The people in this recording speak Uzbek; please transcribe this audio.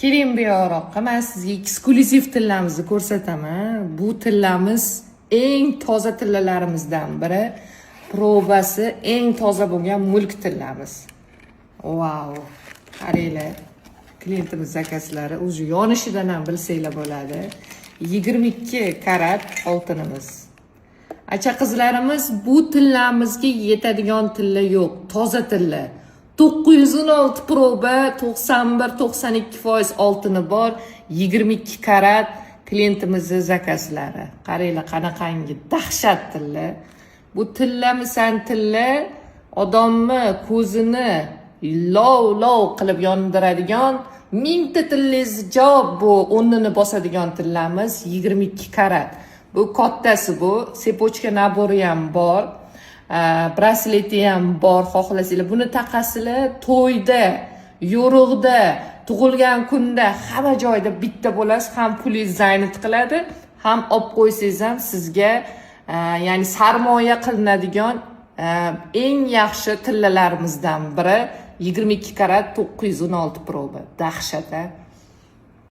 Keling bu yoqqa, man sizga eksklyuziv tillamizni ko'rsataman. Bu tillamiz eng toza tillalarimizdan biri. Probasi eng toza bo'lgan mulk tillamiz. Vau! Qaranglar. Klientimiz zakazlari уже yonishidan ham bilsanglar bo'ladi. 22 karat oltinimiz. Acha qizlarimiz, bu tillamizga yetadigan tilla yo'q, toza tilla. 916 proba, 91-92% oltini bor, 22 karat klientimizni zakazlari. Qaranglar, qanaqangi dahshat tilla. Bu tillamisan tilla, odamni ko'zini lov lov qilib yondiradigan, mingta tillangizni javob bu o'rnini bosadigan tillamiz 22 karat. Bu kattasi bu, цепочка набор i ham bor. Brasleti ham bor, xohlasanglar. Buni taqasizlar to'yda, yo'riqda, tug'ilgan kunda, hamma joyda bitta bo'lasiz, ham pulingiz занять qiladi, ham olib qo'ysangiz ham sizga ya'ni sarmoya qilinadigan eng yaxshi tillalarimizdan biri 22 karat 916 proba. Dahshat, a?